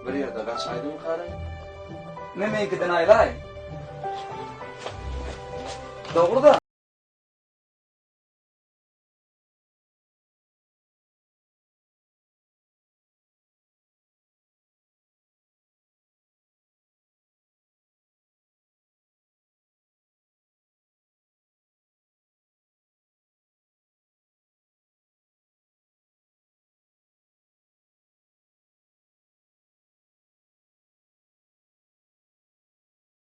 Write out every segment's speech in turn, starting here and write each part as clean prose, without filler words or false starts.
Bir ýerde gaçaýdymykaray? Men meňkiden aýlaý. Dogry-da.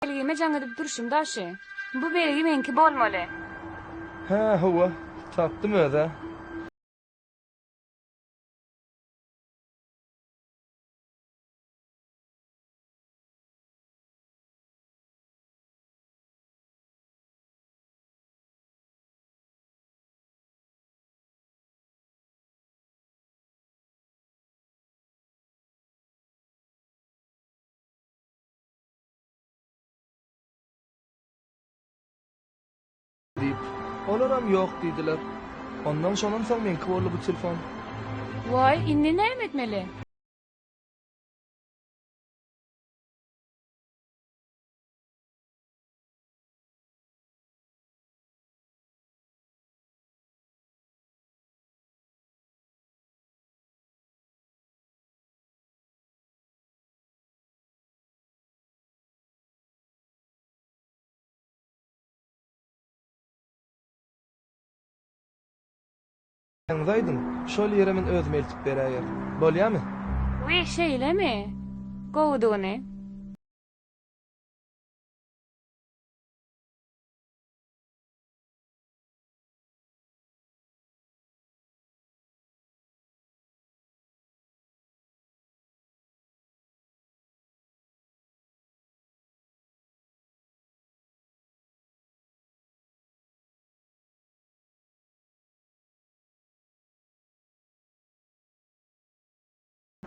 Belgime jaň edip durşum daşy. Bu belgi meňki bolmaly. Hä, hawa, tapdym öz-ä. Diýip, olaram ýok diýdiler. Ondan şondan soň meňki boldy bu telefon. Waý, indi näme etmeli? Ýaňyz aýdyň, şol ýere men özüm eltip beräýerin. Bolýamy? Wiý, şeýlemi? Gowudygyny.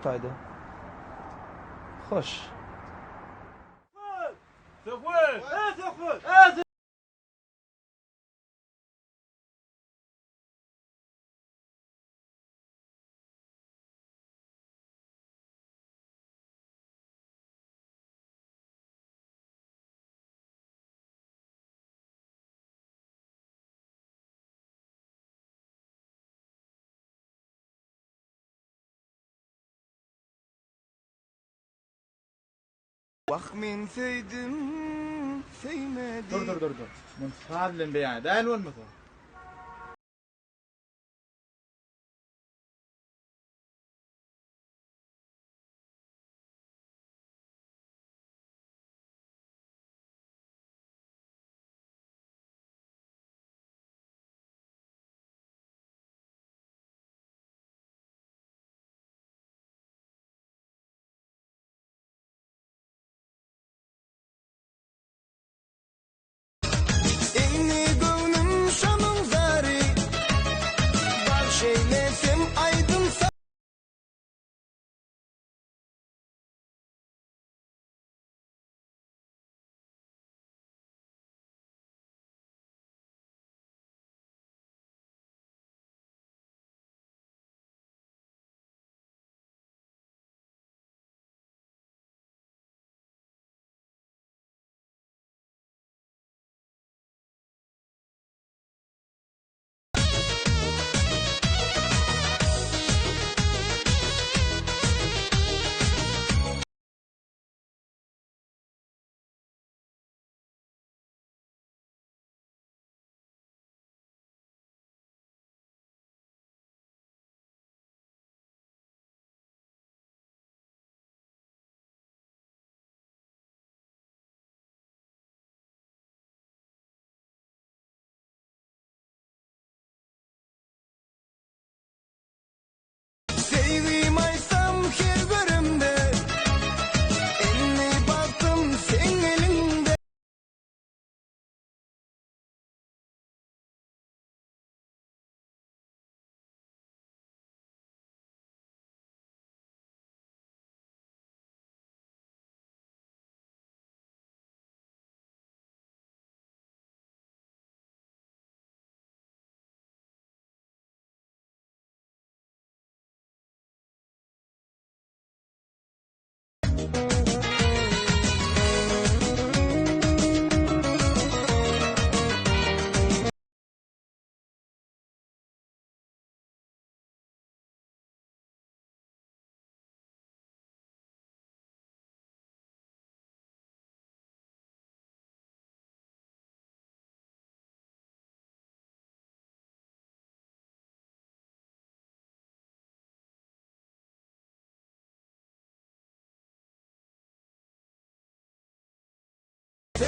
Taýda. Hoş. Wah men söýdüm, söýmedim. Dur dur dur dur. Muny saz bilen beýan edäýeli bolmasa. Indi göwnüm şo.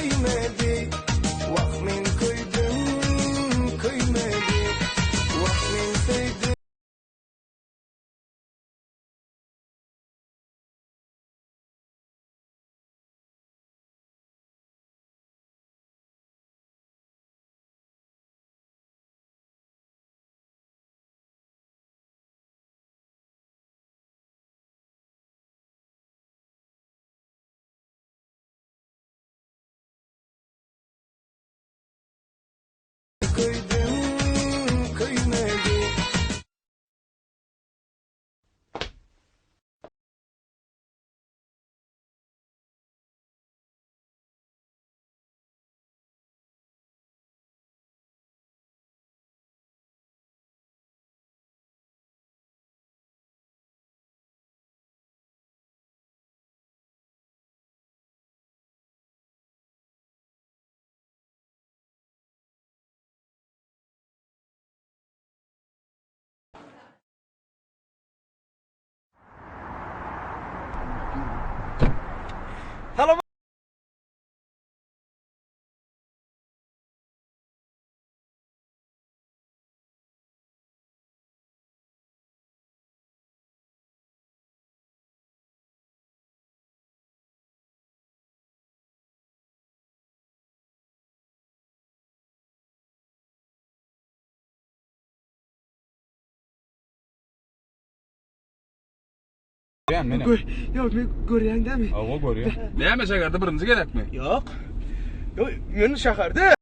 Söýmedi Wah men köýdüm köýmedi Wah men söýdüm. Köýdüm köýmedi. Salam. Görýän menem. Gör, ýok, men görýän dämi? Hawa görýän. Näme şäherde birinji gezekmi? Ýok. Ýok, men şäherde.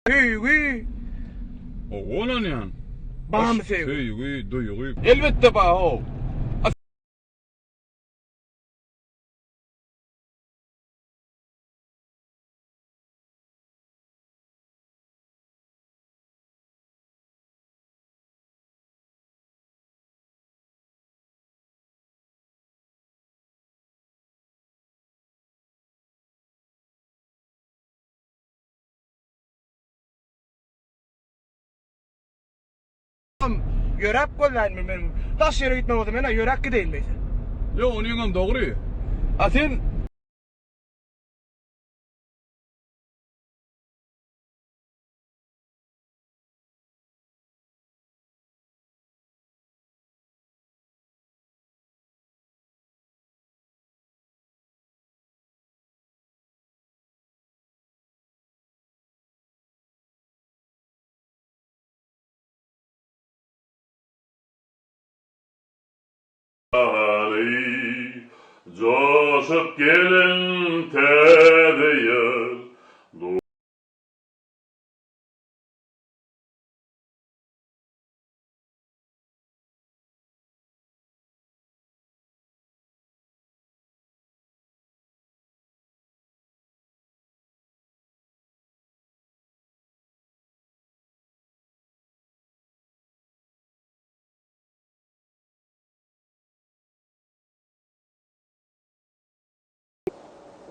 Söýgi. Owalanýan. Barmy söýgi? Söýgi, duýgy. Elbetde bar, how. Ýöräp gözläýinmi men? Daş ýere gitmek bolsa men-ä ýöräp gideýin beýse. Ýok, onyňam dogry. A sen Bahary joşup gelen täze ýyl.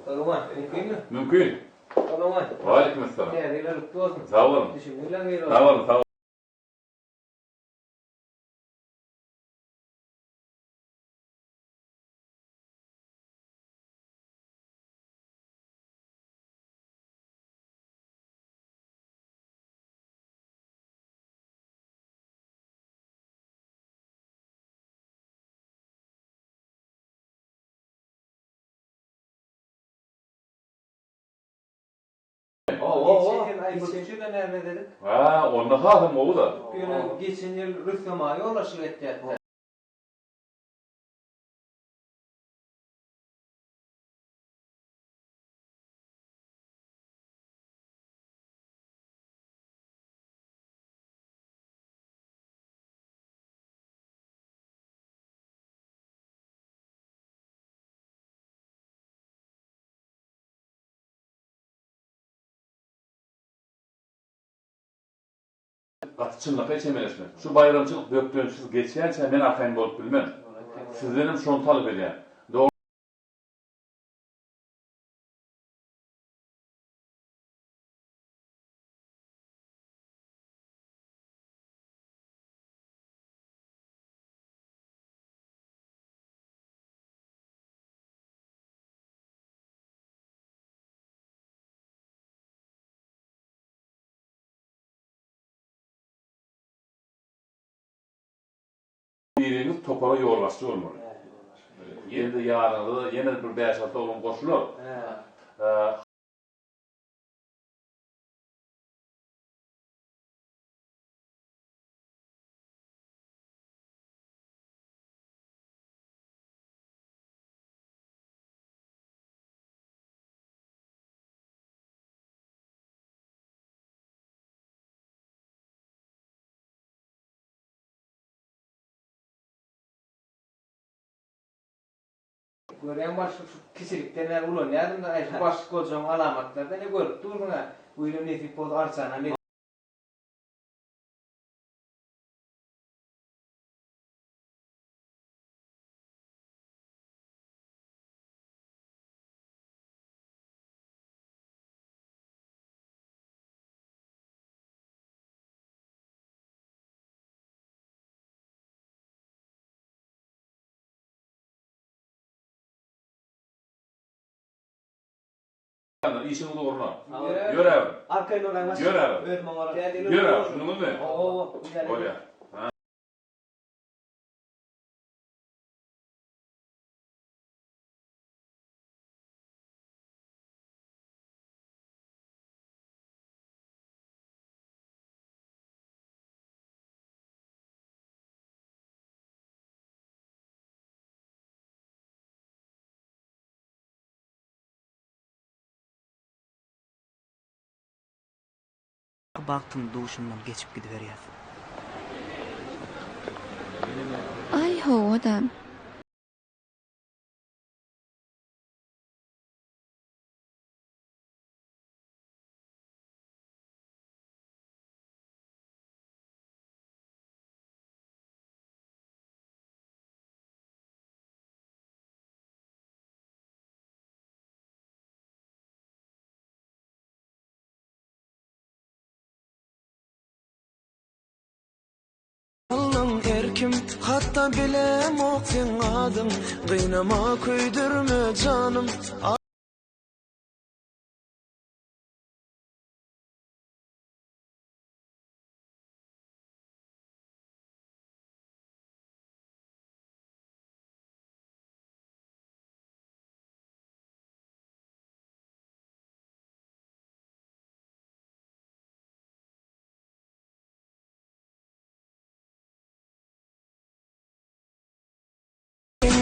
Salam, mümkinmi? Mümkin. Salam. Waleýkim essalam. Täze ýyl gutly bolsun. Sag boluň. Düşümli bilen gel. Sag boluň, sag Geçen ýyl aýbukçyda näme dedik? Ha, onda hasam gowy-da. Ýöne geçen ýyl Rüstem aga ýolbaşçylyk etýärdi. Gaty çynlakaý çemeleşmeli. Şu baýramçylyk bökdençsiz geçýänçä men arkaýyn bolup bilmen. Sizdenem şony talap edýän. Biriňiz topara ýolbaşçy bolmaly. Ýene-de ýanyňyza ýene-de bir bäş-alty oglan goşular. Görýän başlyk şu kiçilikden bäri ulanýardym-da, aý şu başlyk boljagyň alamatlaryny ine görüp dursuň-a. Bu ýylam nesip bolsa arçanam Işiň ugruna. Ýör äbir. Arkaýyn bolaň başlyk. Ýör äbir. Özüm oňaryn. Ýör äbir, düşündiňizmi? Hawa, Bolýar. Bagtym duşumdan geçip gidiberýär. Aý hawa-da. Allam erkim, hatda bilemok seň adyň, Gynama köýdürme janym.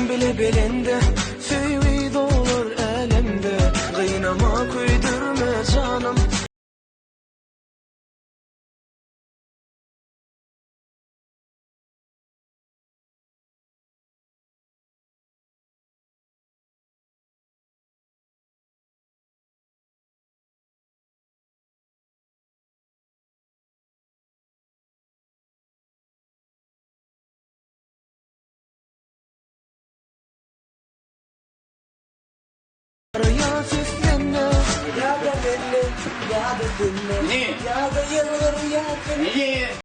Bile belende Söýgi dolar älemde Gynama köýdürme janym. Ýa-da mende, ýa-da sende, ýa-da ýylgyr, ýa-da.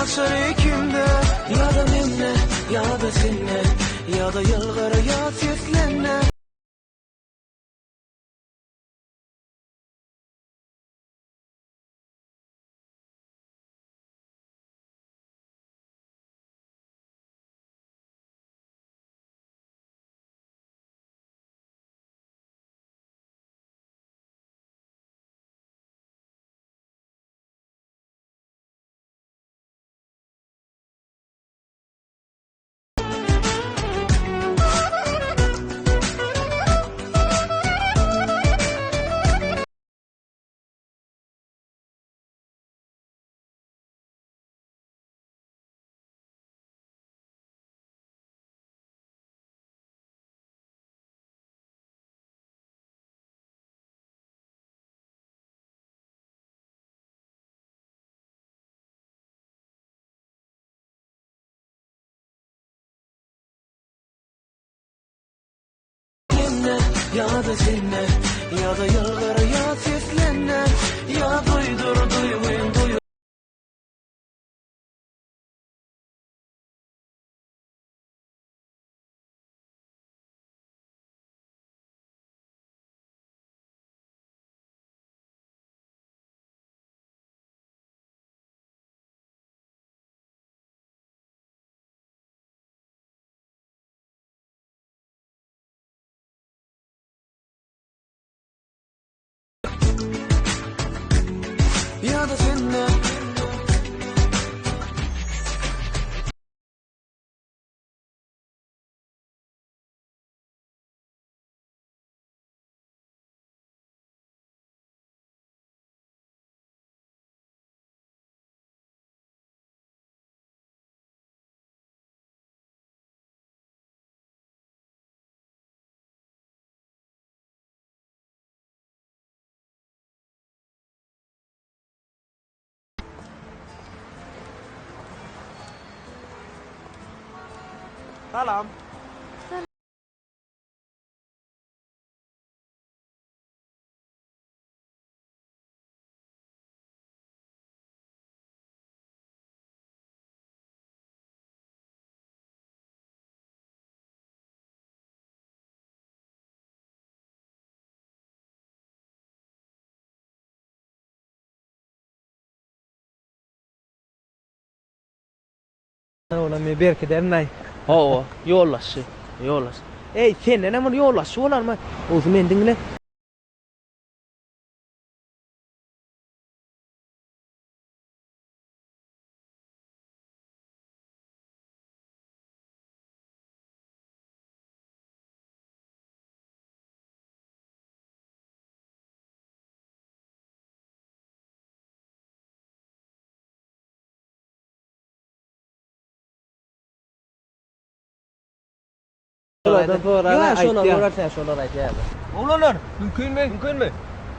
Açar ikimde Ýa-da mende, ýa-da sende Ýa-da ýylgyr, ýa seslenme. Ýa-da sende Ýa-da ýylgyrýa seslende Ýa duýdur duýgyň duý. Ýa-da sende. Salam. Olam men berkiderin-aý. Hawa, ýoldaşçy, ýoldaş. Eý, sendenem bir ýoldaşçy bolarmy? Gowusy meni diňle. Şolardan sorana Ýa, şolar aýtýar. görersen, şolar aýdýar. Oglanlar, mümkinmi? Mümkinmi?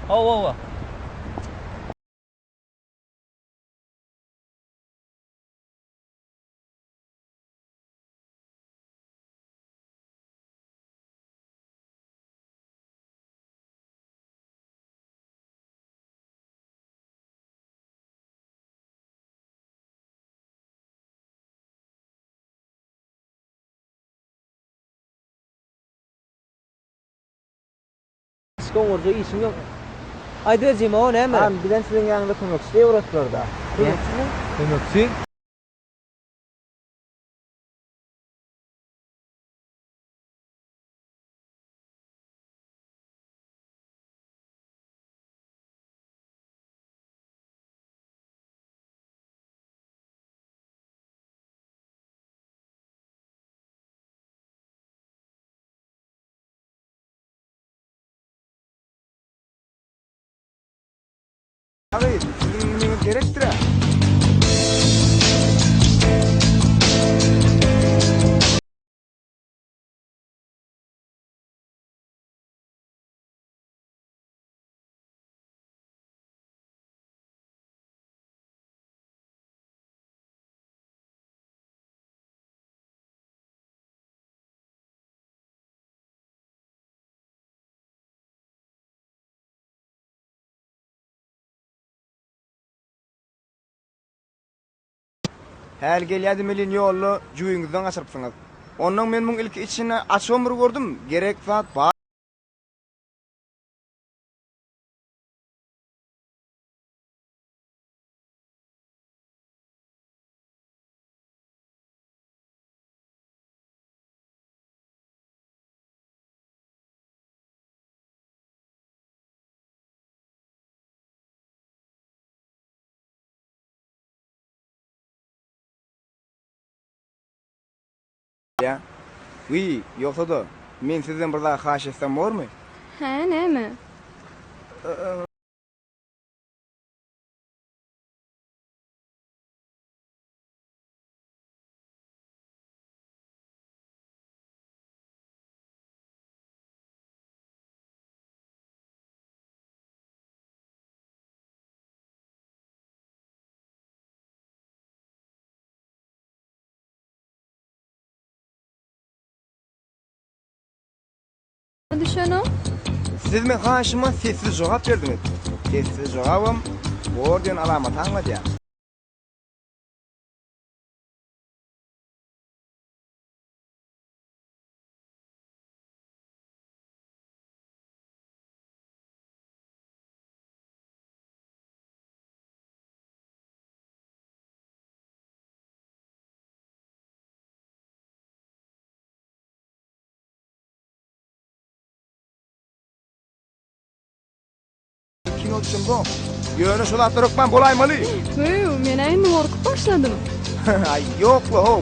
Hawa, hawa. Goňurja işiň ýok. Aýt özüme o näme? Agam bizem siziň ýanyňyzda kömekçi diýip ugradylarda. Kömekçimi? Kömekçi? Agy, siziň iniňiz gerekdir-ä? Häli gelýädim welin ýolda jübiňizden gaçyrypsyňyz. Onnoň men muň ilki içini açybam bir gördüm, gerek zat bar. Wiý, ýogsa-da, men sizden bir zat haýyş etsem bormy? Hä, näme? düşenok. Siz meň haýyşyma sessiz jogap berdiňiz. Sessiz jogabam bor diýen alamaty aňladýar. Kino düşemzok. Ýöne şu zatlar hökman bolaýmaly. Hüw, men-ä indi gorkup başladym. Aý, ýok-la, how.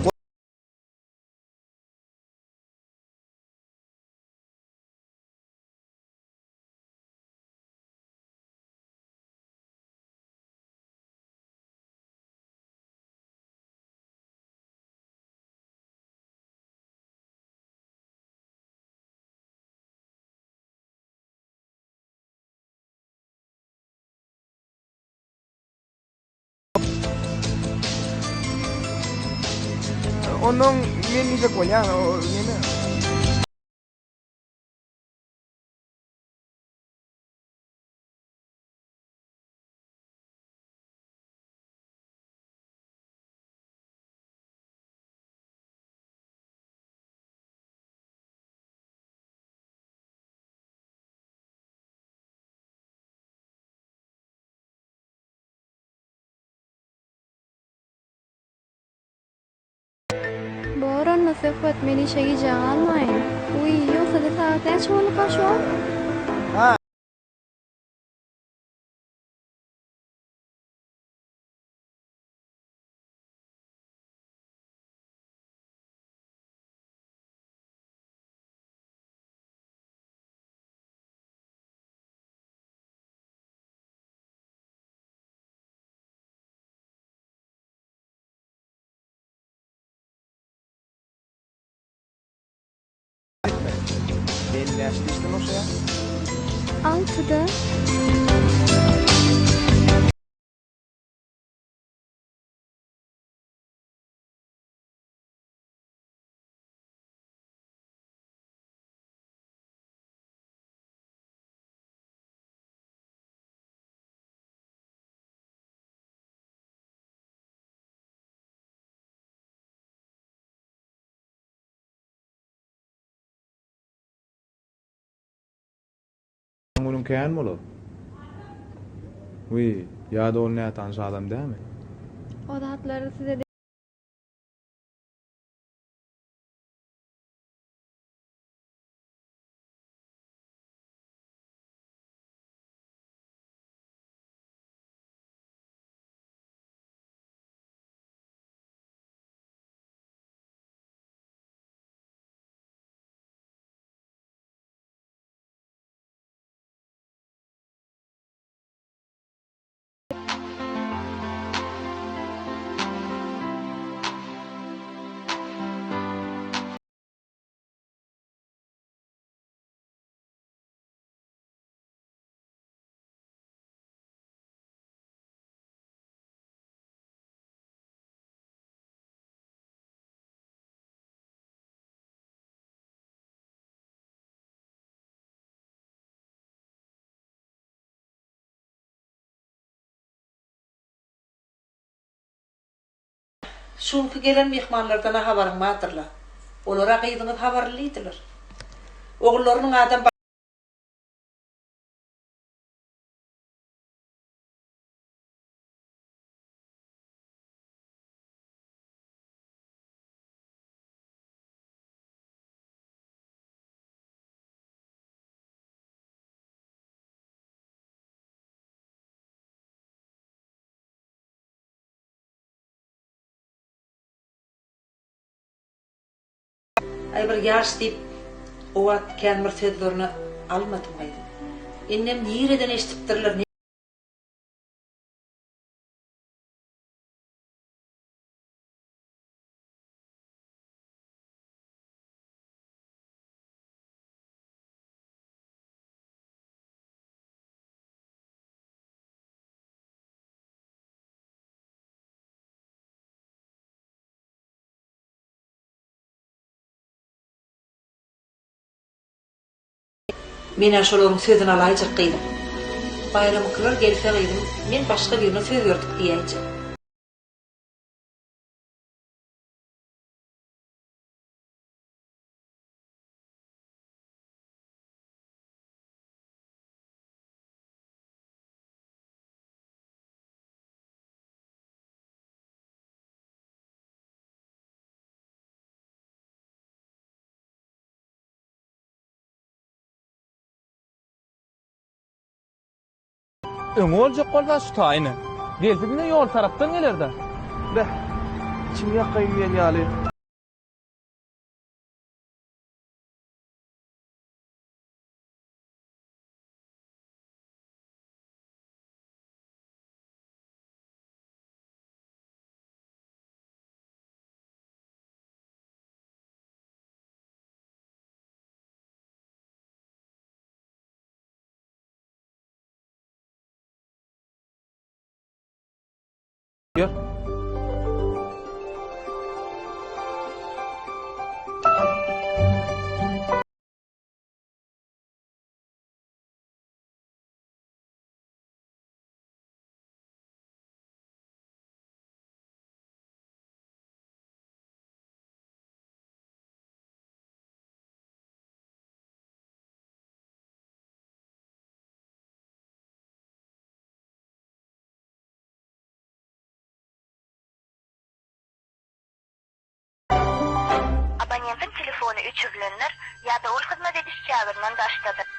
Onnoň men diýjek bolýan, o neme? Bor onda Söhbet, men işe gijä galmaýyn. Wiý, ýogsa-da sagat näçe bolduka şu wagt? Ha. Men näçede işden boşaýan? Altyda. Günüň kän bolar. Wiý, ýa-da ol nätanyş adam dälmi? O zatlary size Şu günki gelen myhmanlardan-a habaryň bardyr-la. Olar-a gyzyňyz habarlydylar. Ogullarynyň adam Aý bir ýaş diýip o wagt kän bir sözlerini almadym gyzyň. Indem nireden eşidipdirler. Men-ä şolaryň sözüni alaýjak gyzym. Baýramyňkylar gelse gyzym, men başga birine söz berdik diýäýjek. Öňe boljak bolsa şu taýyny. Gelse diňe ýol tarapdan geler-dä. Beh, içimi ýakaýyn diýen ýaly. Ýör. Abonentiň telefony öçürilendir ýa-da ol hyzmat ediş çäginden daşdadyr.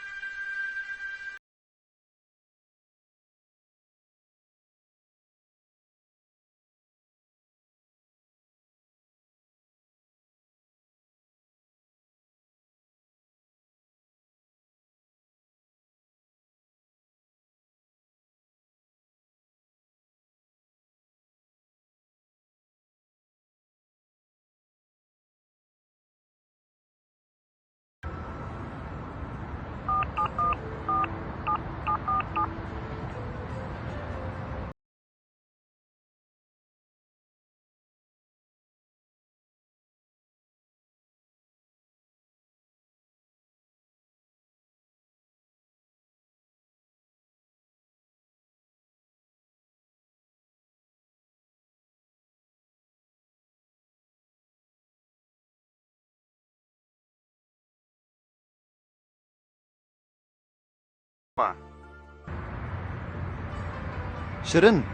Şirin,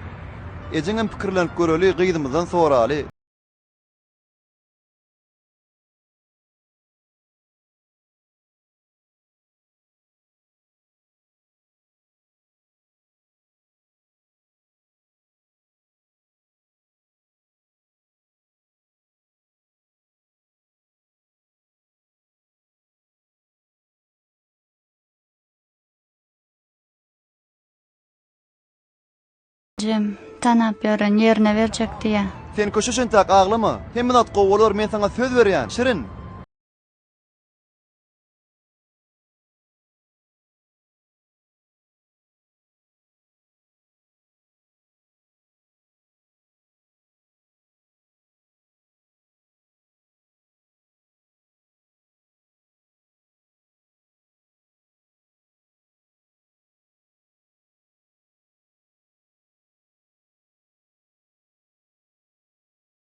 ejeňem pikirlenip göreli, gyzymyzdan soraly. Ejem, tanap ýören ýerine berjek diýýä. Sen köşeş entäk aglama. Hemme zat gowy bolar men saňa söz berýän. Şirin.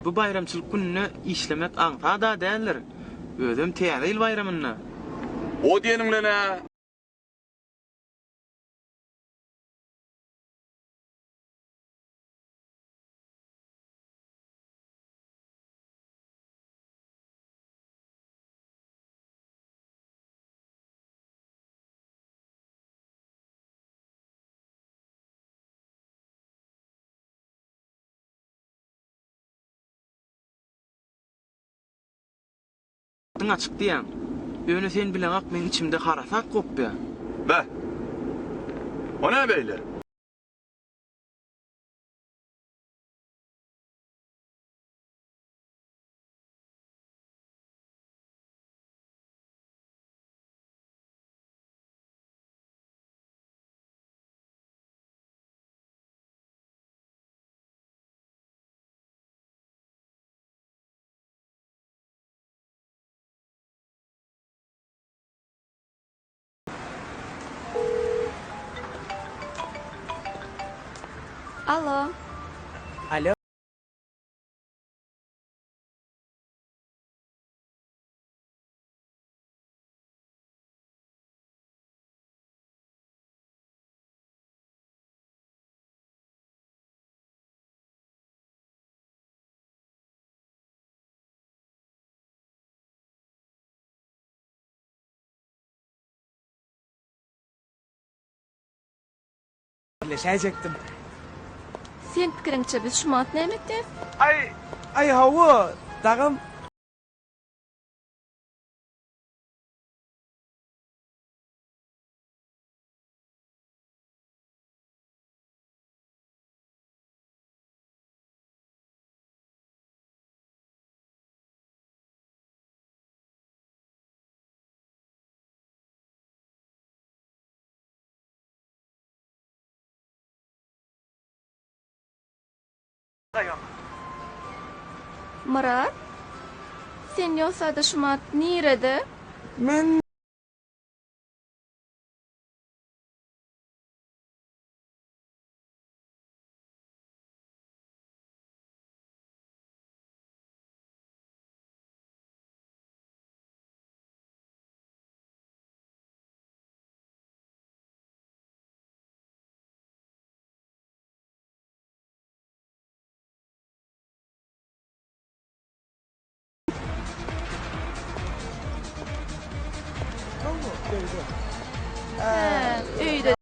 Bu baýramçylyk gününde işlemek aňsad-a däldir. Özem Täze ýyl baýramynda. O diýeniň bilen-ä. Bagtyň açyk diýýäň. Ýöne sen bileňak meň içimde harasat gopýa. Beh. O nä beýle? Alo. Alo. Birleşäýjekdim. Seň pikiriňçe biz şumat näme etýäs? Aý, aý hawa, dagam. Myrat, sen ýogsada şumat nirede? Men. Hä, öýde.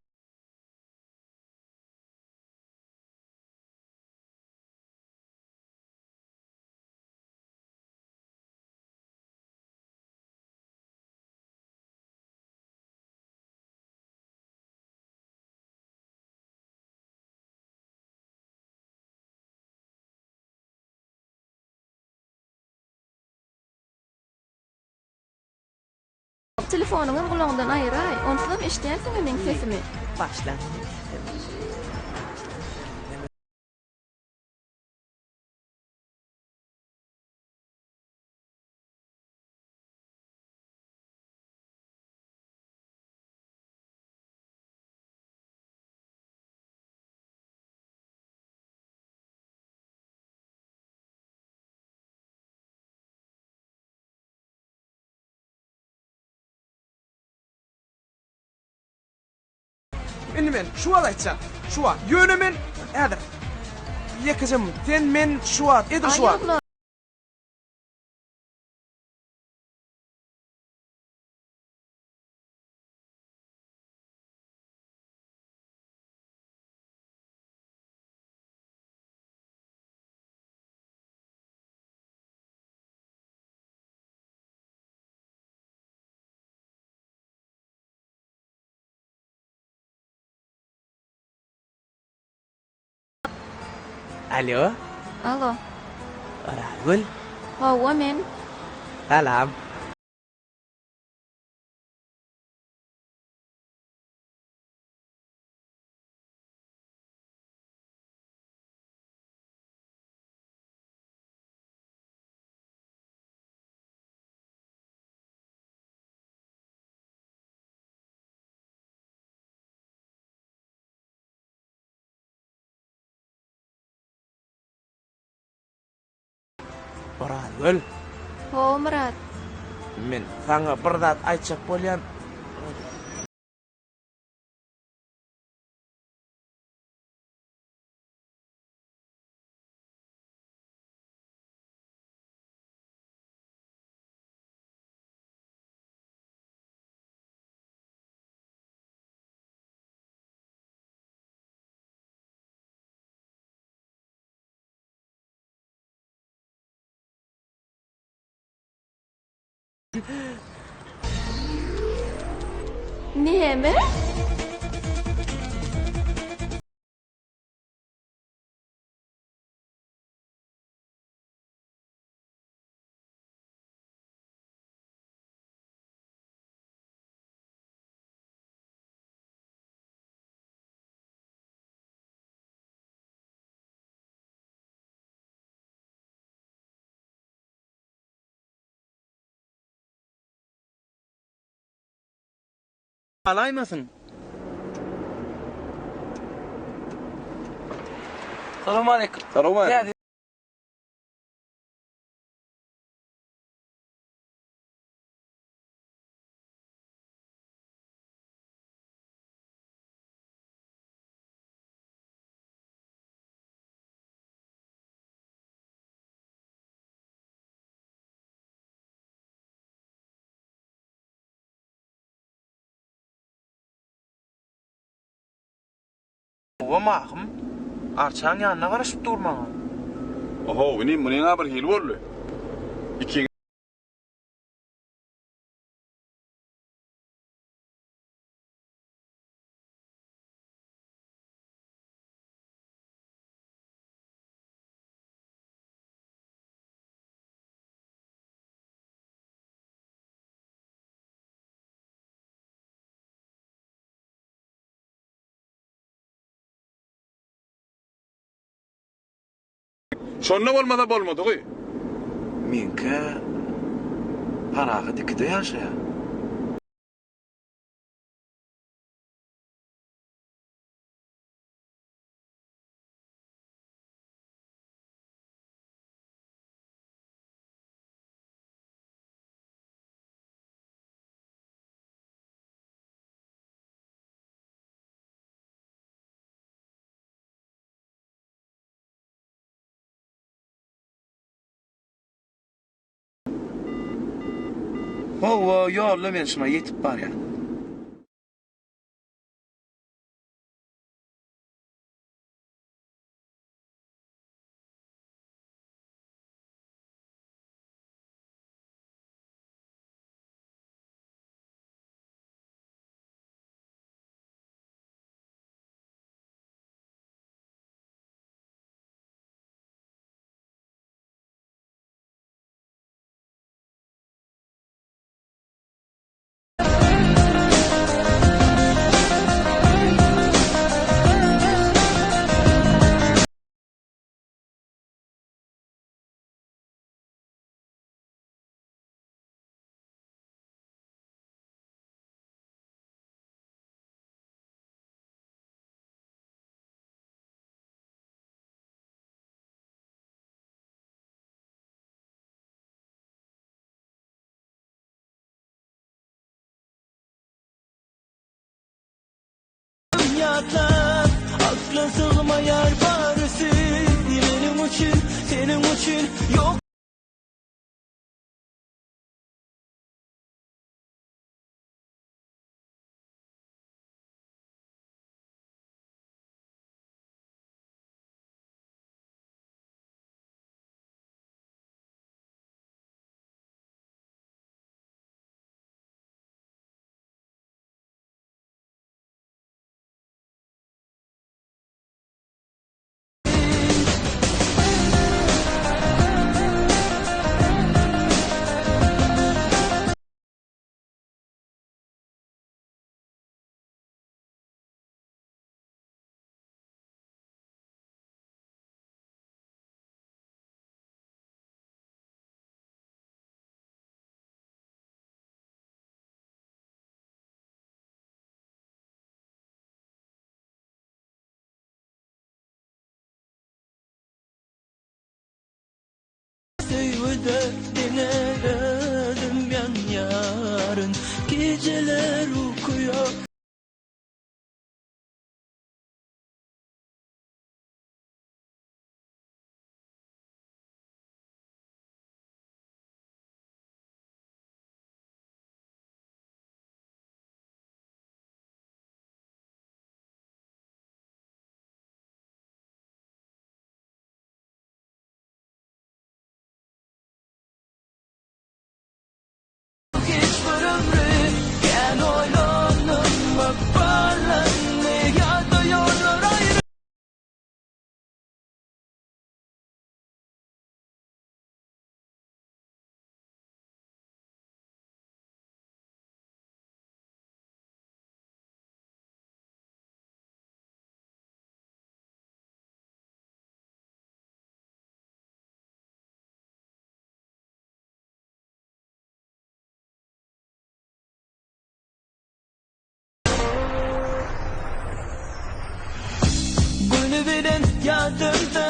Telefonyňam gulagyňdan aýyraý, onsuzam eşidýänsiň-ä meň sesimi. Başla. Indi men şu wagt aýtjak. Şu wagt. Ýöne men häzir. Ýekeje minut. Sen men şu wagt, edil şu wagt. Alo. Alo. Orazgül. Hawa men. Salam. Orazgül. Hawa Myrat. Men saňa bir zat aýtjak bolýan. Näme? Alaýmasyn. Salowmaleýkim. Salowmaleýkim. Hawa Mahym, arçaň ýanynda garaşyp dur maňa. Ohow, inim, munyň-a bir hili boldy. Ikiňiz. Şonda bolmasa bolmadygy. Meňkä Parahat ikide ýaşaýar. Howwa, ýolda men şuňa ýetip barýan. Ýatlap, akla sygmaýar barysy Meniň üçin, seniň üçin ýok. Söýgüde diňe özüm ýanýaryn Gijeler uky ýok. Hiç bir ömri kän oýlandym Köp barlandy ýa-da ýollar aýry. Güni bilen ýadymda.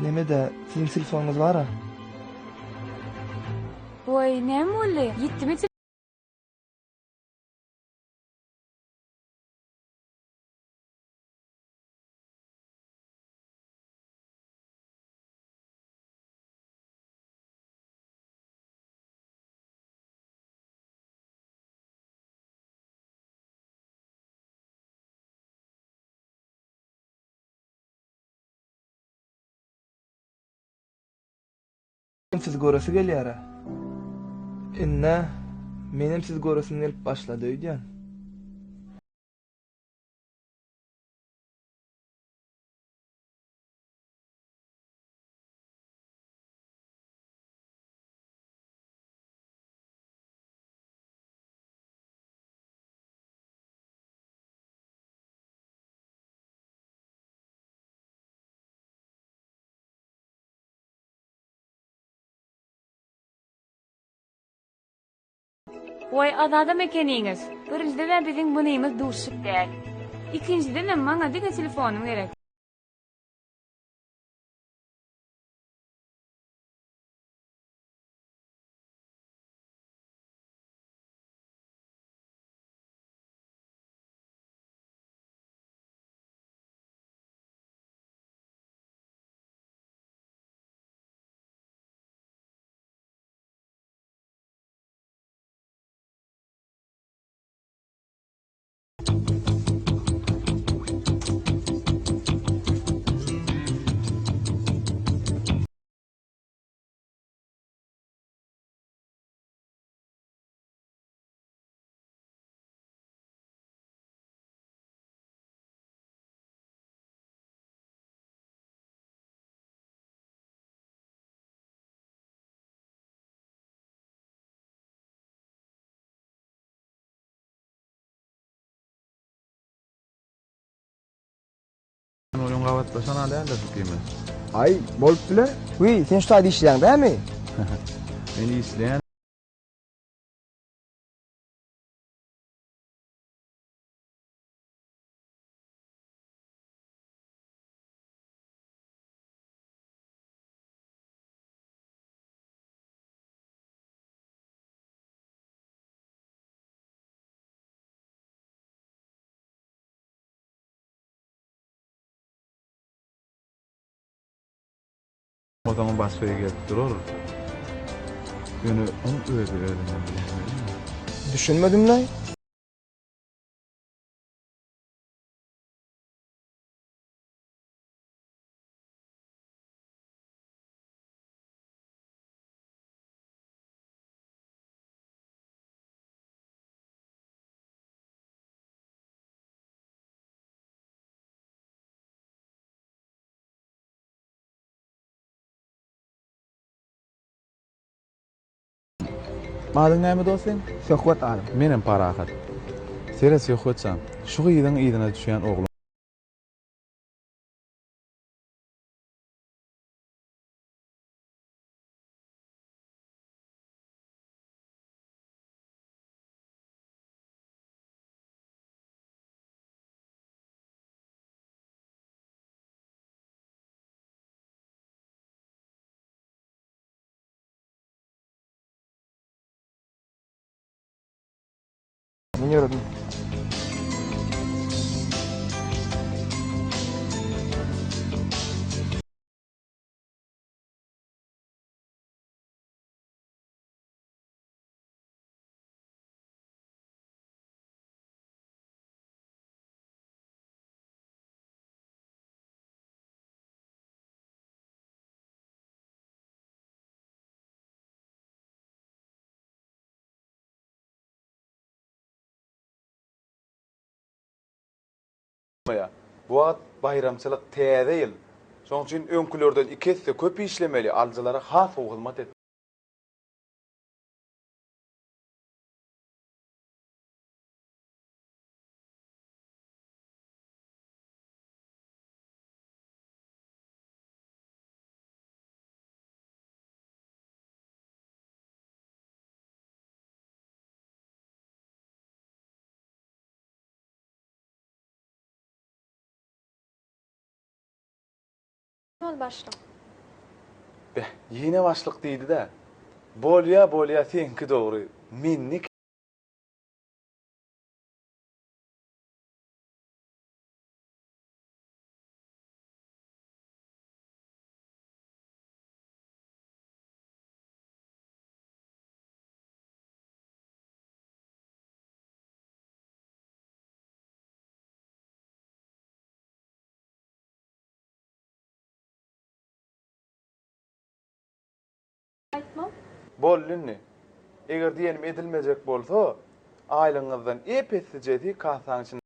Neme-dä, siziň telefonyňyz bar-a? Goý, näme boldy? Ýitdimi Sizi göresi gelýär-ä. Indi menem sizi göresim gelip başlady öýdýän. Waý azadam ekeniňiz. Birinjiden-ä biziň munymyz duşuşyk däl. Ikinjidenem maňa diňe telefonym gerek. Onuň gabatlaşan däldir şu kime. Aý, bolup biler. Wiý, sen şu taýda işleýäň dämi? Men işleýän. Ozaňa başga gelip durar. Ýöne oň özi özünden biläýmeli. Düşünmedim-laý. Adyň näme dost seň? Söhbet adym. Menem Parahat. Seret Söhbetjan, şu gyzyň yzyna düşýän oglan. Men ýöredim. Bu wagt baýramçylyk, täze ýyl. Şonuň üçin öňkülerden iki esse köp işlemeli, alyjylara has gowy hyzmat etmeli. Ol başlyk. Beh, ýene başlyk diýdi-dä. Bolýa, bolýa, seňki dogry. Mende Boldy indi. Eger diýenim edilmejek bolsa, aýlygyňyzdan ep-eslijesi kassaň içinde.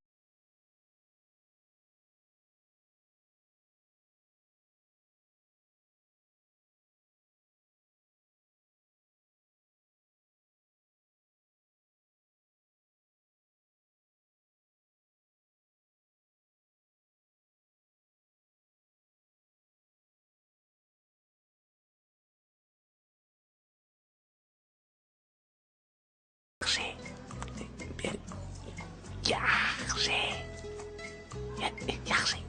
Ýagşy. Ýagşy.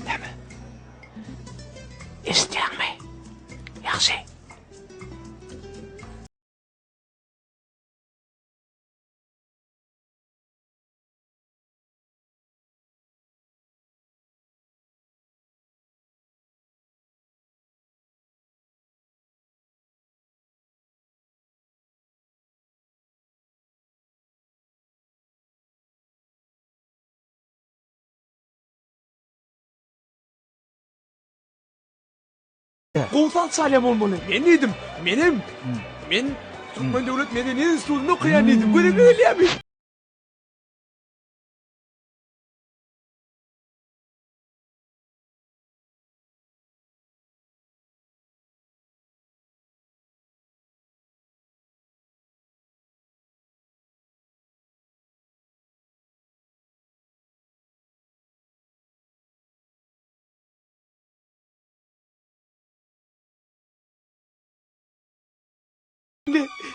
Näme? Eşidýäňmi? Ýagşy. Gowy saz çalýan bolmaly. Men diýdim. Menem. Men Türkmen döwlet medeniýet institutynda okaýan diýdim. Göregiňe gelýärmi?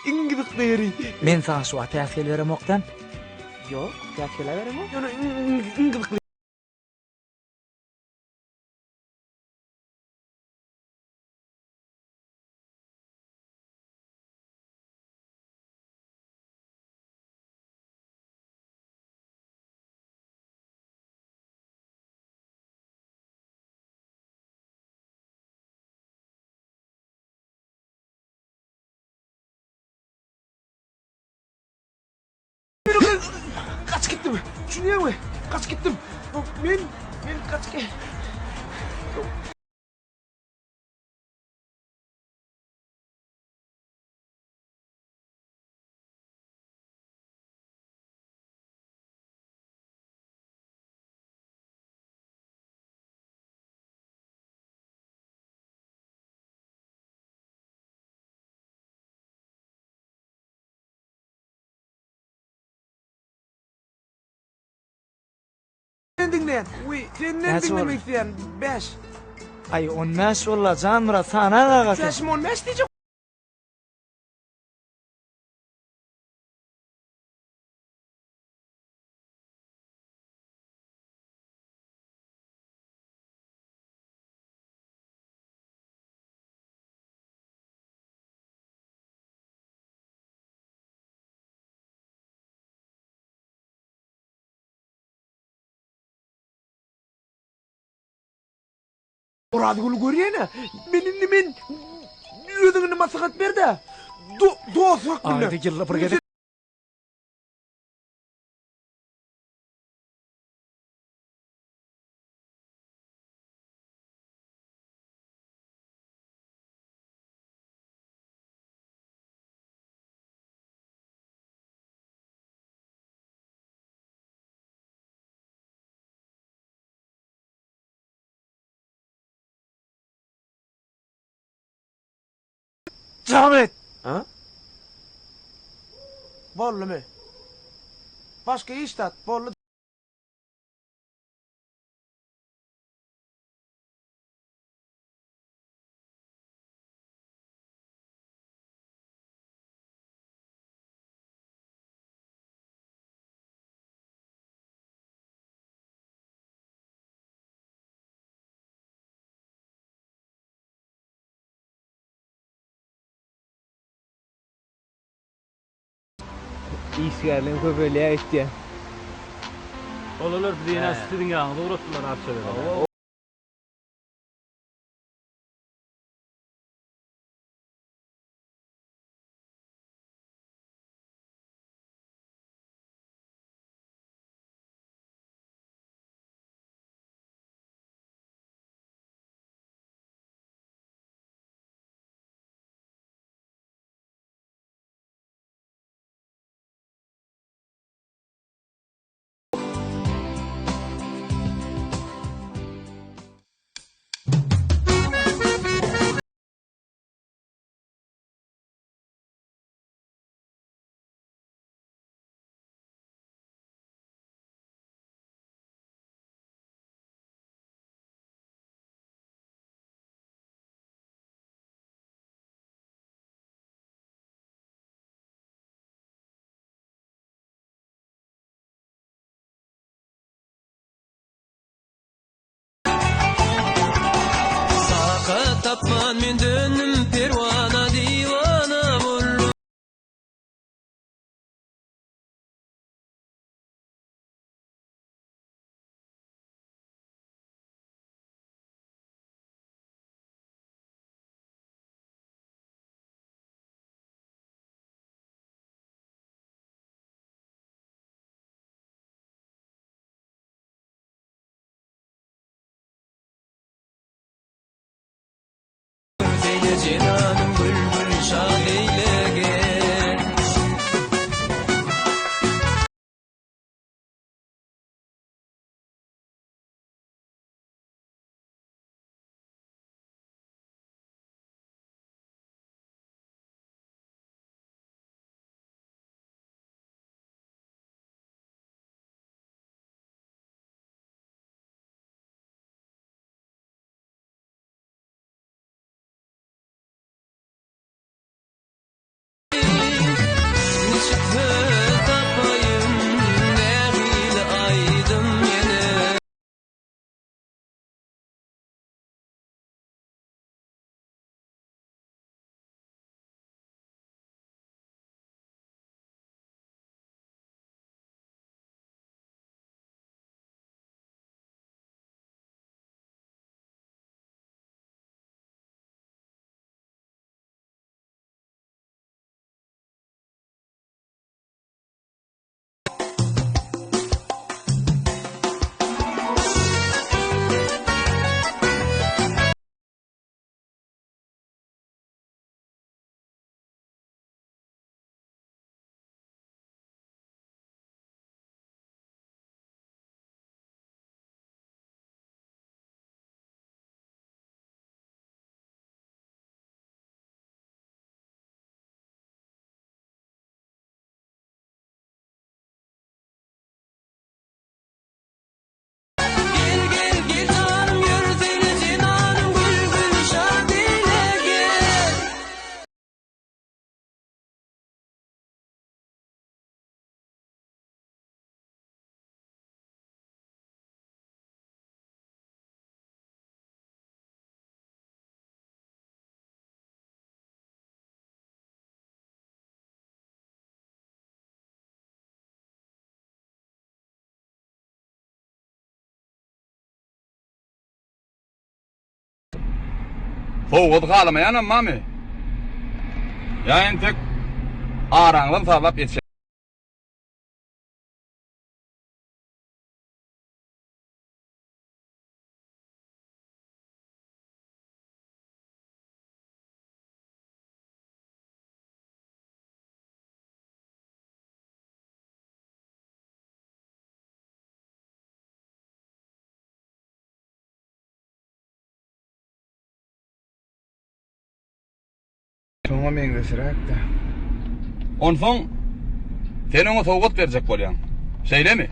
Iň gyzykly ýeri. Men saňa şu wagt päsgel beremok däl. Ýok, päsgel-ä beremok. Ýöne iň gyzykly. Gaçyp gitdim. Düşünýäňmi? Gaçyp gitdim. Men men gaçyp Senden diňleýän. Wiý, senden Näçe diňlemek boldy? isleýän. Bäş. Aý, on bäş bolla, Janmyrat, sanag aga sen. Bäşim on bäş diýjek. Orazgüli görýän-ä. Men indi men özüň indi maslahat ber-dä. Do dost hökmünde. Aýda ýylda bir gezek. Jamet! Ha? Boldumy? Başga hiç zat. Boldy. Işgärleň köpelýär öýtýän. Bolalar bizi ýene siziň ýanyňyza ugratdylar arçalara. Takat tapman men döndüm perwana diwana boldum. Eýle jenanym gül-gül şad eýle gel. Niçik söz tapaýyn, nähili aýdym ýene. Gel gel gel janym ýörsene jenanym gül gül şad eýle gel. Sowgady halamaýanam barmy? Ýa entek araňyzam sazlap ýetişe. Şoňa meňzeşiräk-dä. Onsoň. Sen oňa sowgat berjek bolýaň. Şeýlemi?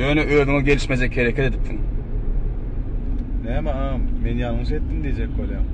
Ýöne özüňe gelişmejek hereket edipsiň. Näme agam, men ýalňyş etdim diýjek bolýaň.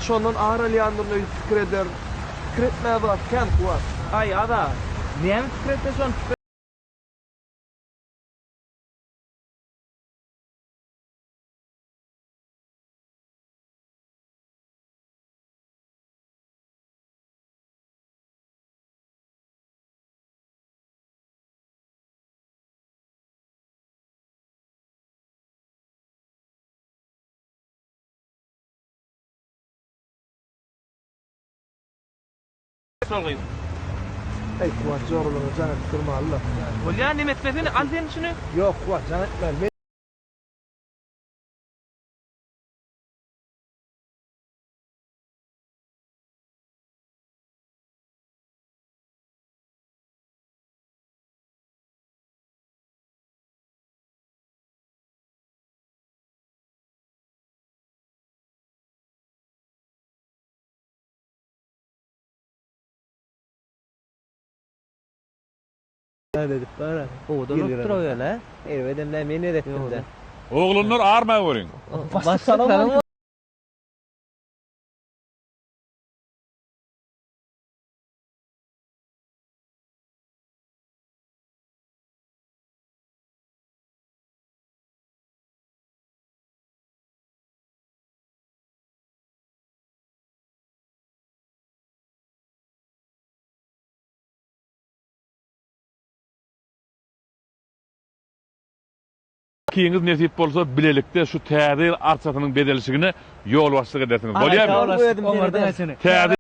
Şondan ar alýandyryn öýdüp pikir ederin. Pikir etmäge zat kän, Kuwat. Aý, Azat, näme pikir etse şony pikir. Şol gyz. Eý, Kuwat, joralaryňa jaň edip durmaly-la. Bolýa, neme etmesene, al sen şuny. Ýok, Kuwat, jaň etmäli. Men. Owadan bolup durar ýöne. Erbedem däl, men eretdim-dä. Oglanlar arma görüň. Başlyk salam. Ikiňiz nesip bolsa bilelikde şu täze ýyl arçasynyň bezelişigine ýolbaşçylyk edersiňiz. Bolýarmy? Täze.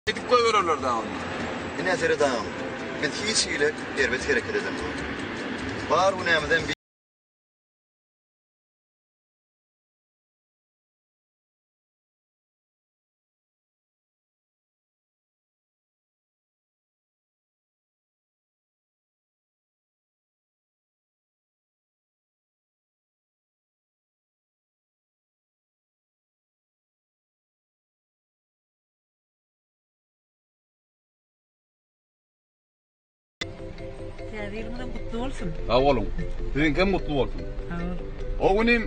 Edip goýbererler dagy onda. Ine seret agam. Biz hiç hili erbet hereket edemzok. Bar günämizem Täze ýylyňyzam gutly bolsun. Sag boluň. Siziňkem gutly bolsun. Sag bol. O günim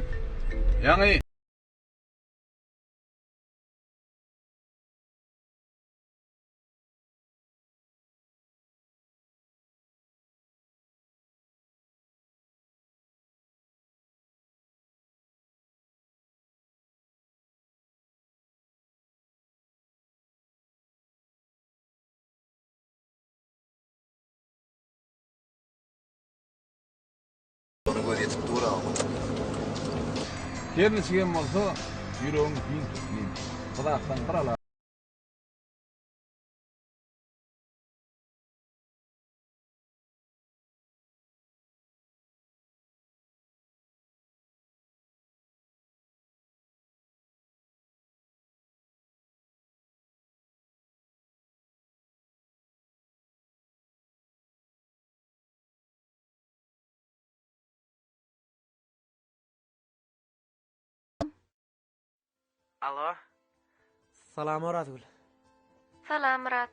ýaňy Ona göz ýetip dur agam. Her niçigem bolsa ýüregiň giň tut inim. Bu zatdan bir ala. Alo. Salam Orazgül. Salam Myrat.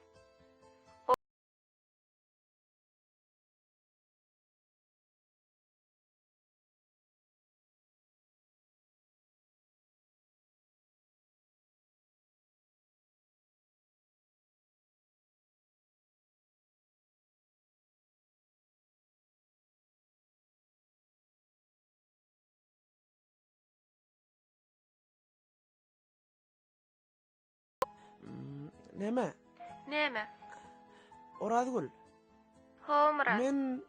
Näme? Näme? Orazgül. Hawa Myrat. Men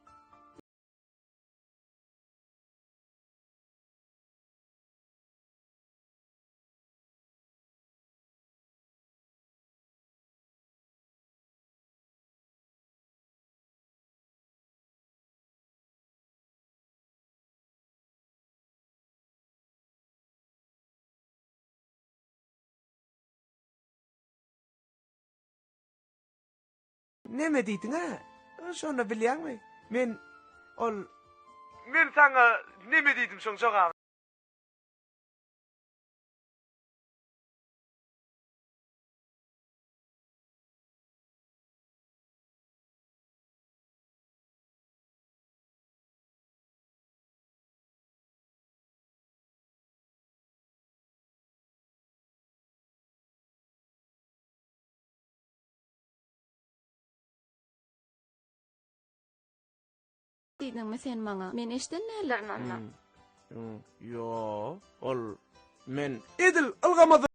Neme diýdiň-ä? Şonda bilýäňmi? Men ol Men saňa neme diýdim şoň jogabyny. Diýdiňmi sen maňa? Men eşden däldirin onda. Ýo, ol men edil ylgamazdan.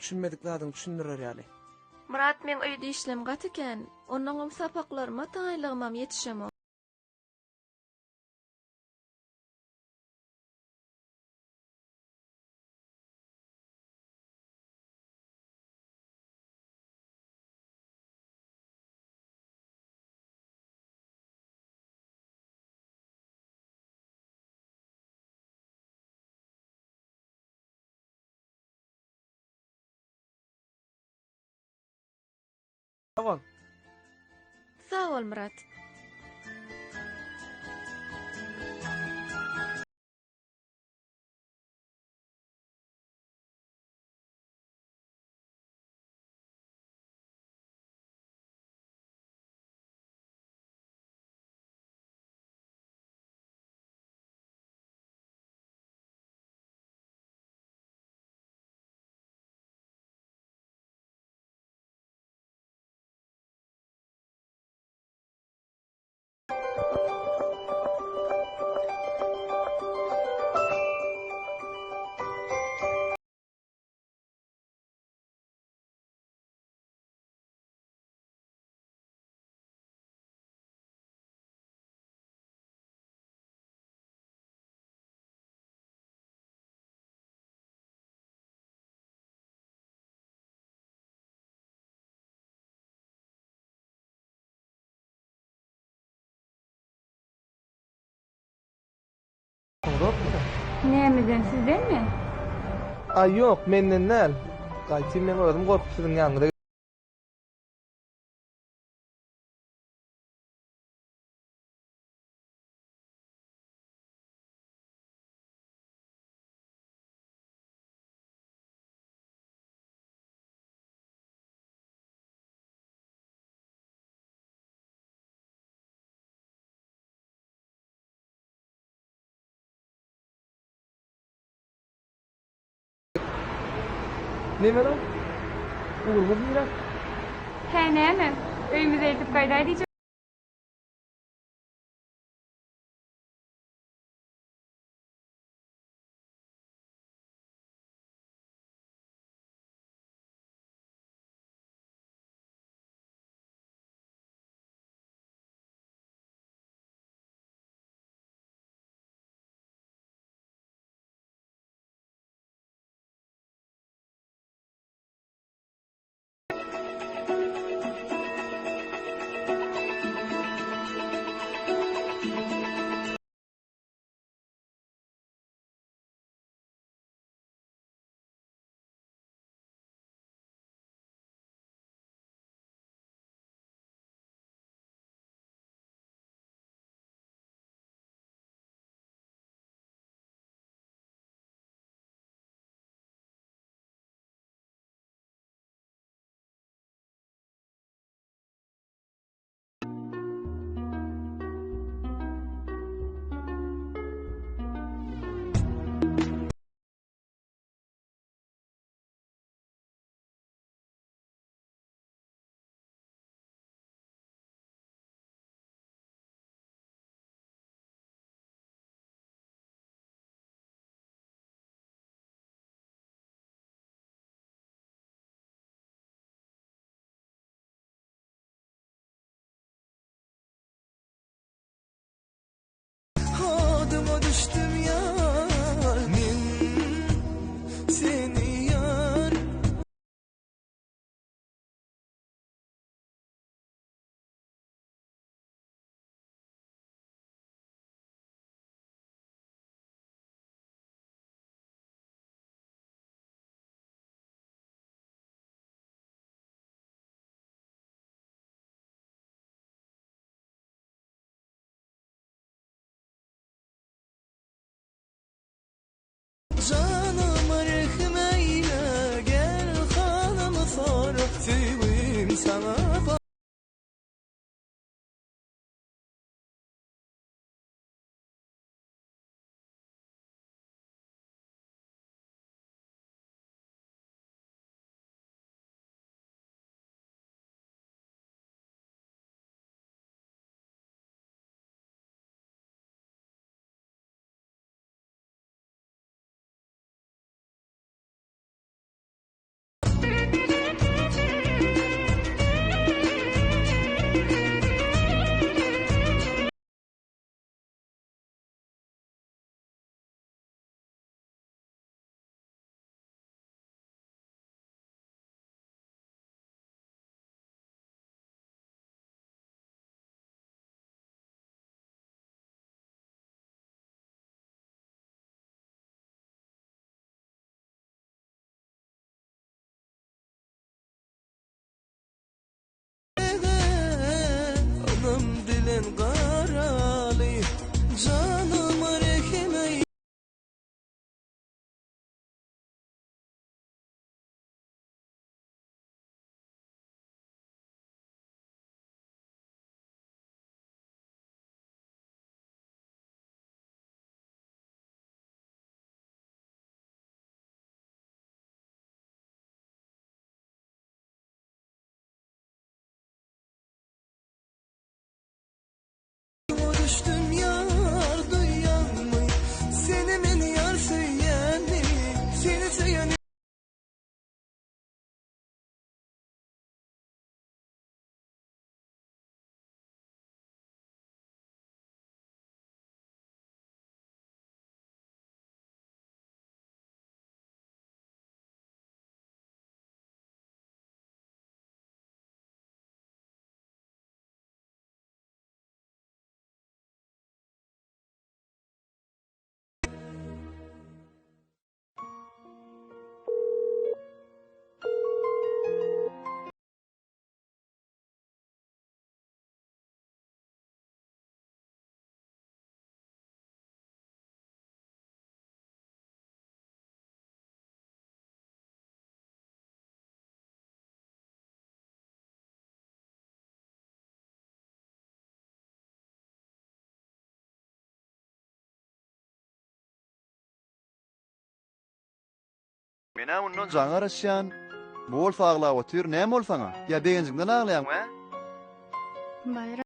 Düşünmedik zadyňy düşündirer ýaly. Myrat meň öýde işlem gaty kän, onnoňam sapaklaryma taýynlygymam ýetişemok. Sag bol. Sag bol Myrat. Nämeden, sizdenmi? Aý ýok, menden däl. Gaýtym meň özüm gorkup siziň ýanyňyza Neme-le? Ugrumyz nirä? Hä, näme? Öýümize eltip gaýdaý diýjek. Adyma düşdüm ýar men seni ýar. Janyma rehim eýle, gel halymy sora, söýgim saňa. Ynam bilen garaly, janyma rehim eý. Men-ä mundan jaňa garaşýan. Bu bolsa aglap otyr. Näme boldy saňa? Ýa begenjiňden aglaýaňmy, hä? Baýram.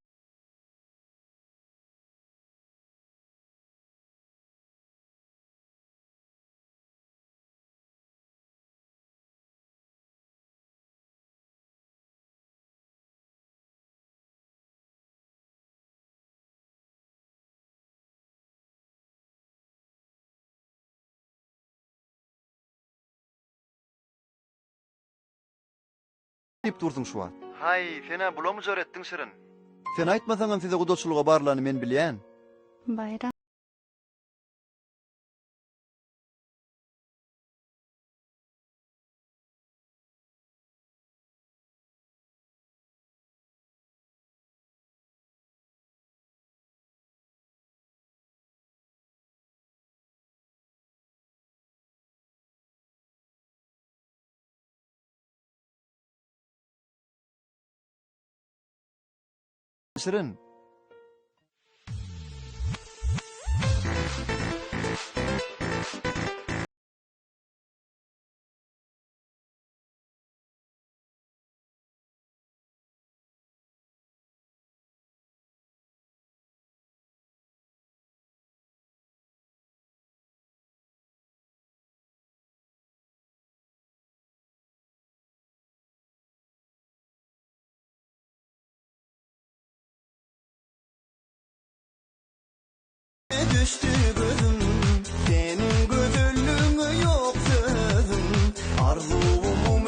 Diýip dursuň şu wagt. Haý, sen-ä bulamyjar etdiň Şirin. Sen aýtmasaňam size gudaçylyga barlany men bilýän. Baýram. Şirin. Düşdi gözüm Seniň gözelligiňe ýok sözüm Arzuwym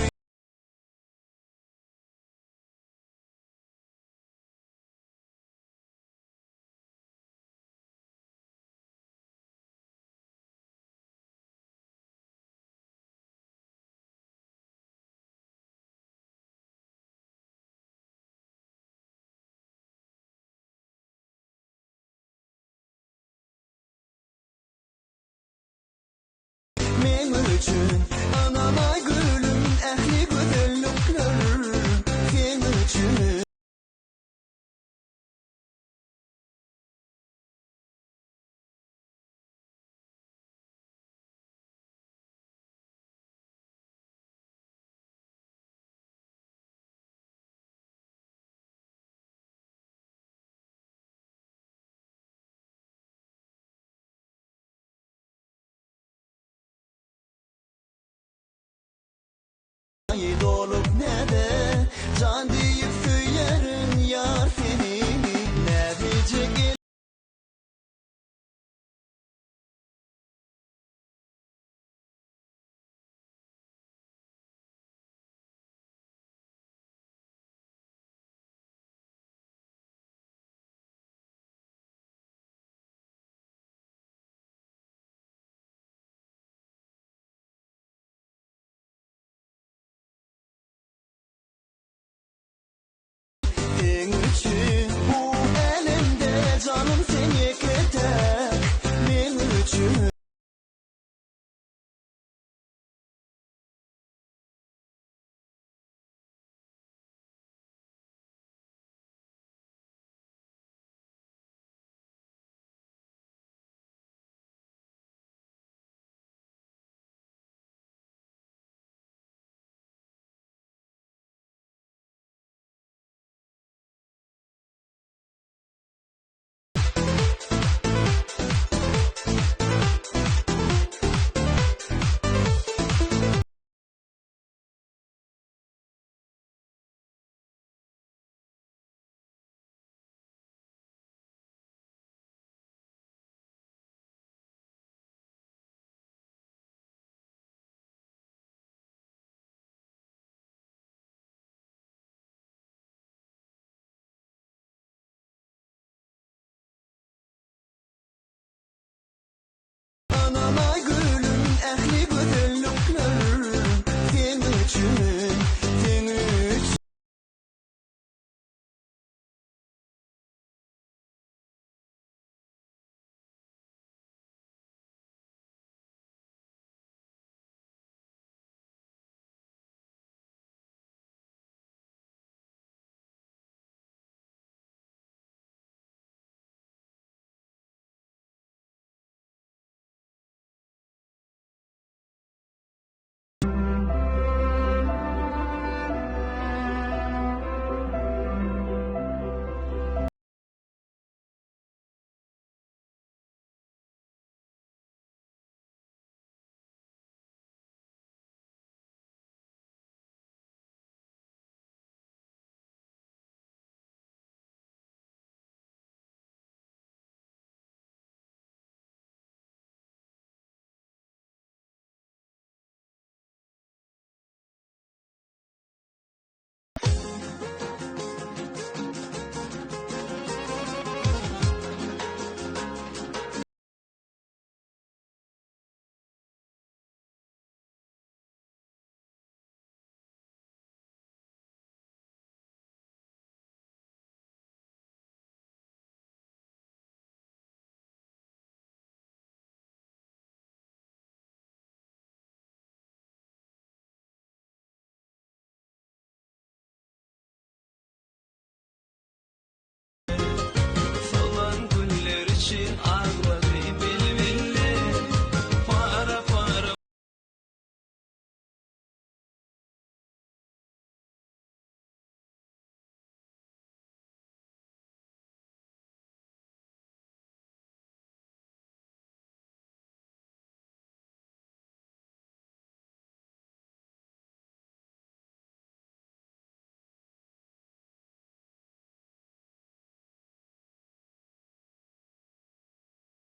Meň üçin ynanaý gülüm ähli gözellikler seň üçin. Dolup näde jan diýip söýerin ýar seni näzijek el.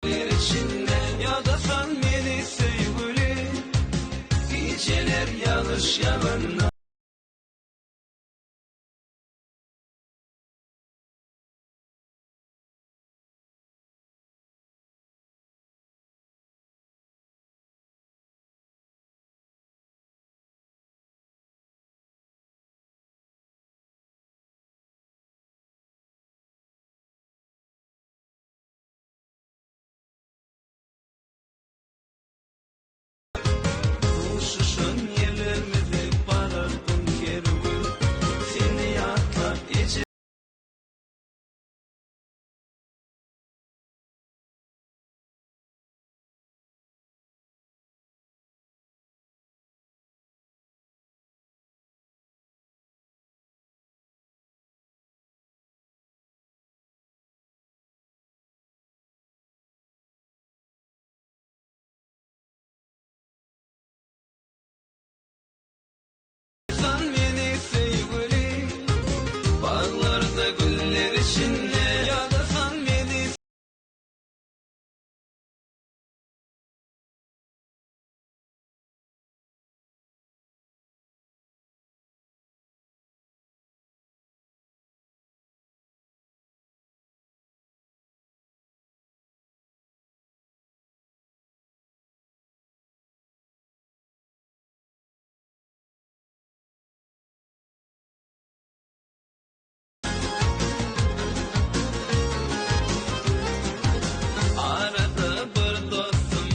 Içinde ýadasan meni söýgüli Gijeler ýagyş ýaganda. Duşuşan ýerlerimize barardym her gün Seni ýatlap eje. San meni söýgüli Baglarda güller içinde Ýadasan meni. Arada bir dostum.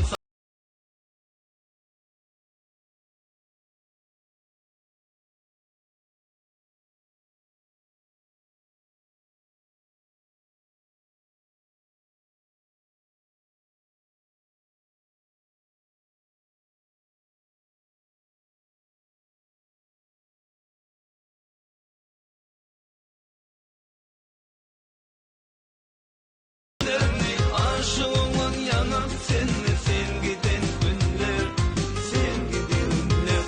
Aşygyňdan ýaňa sende sen giden günler, sen giden günler.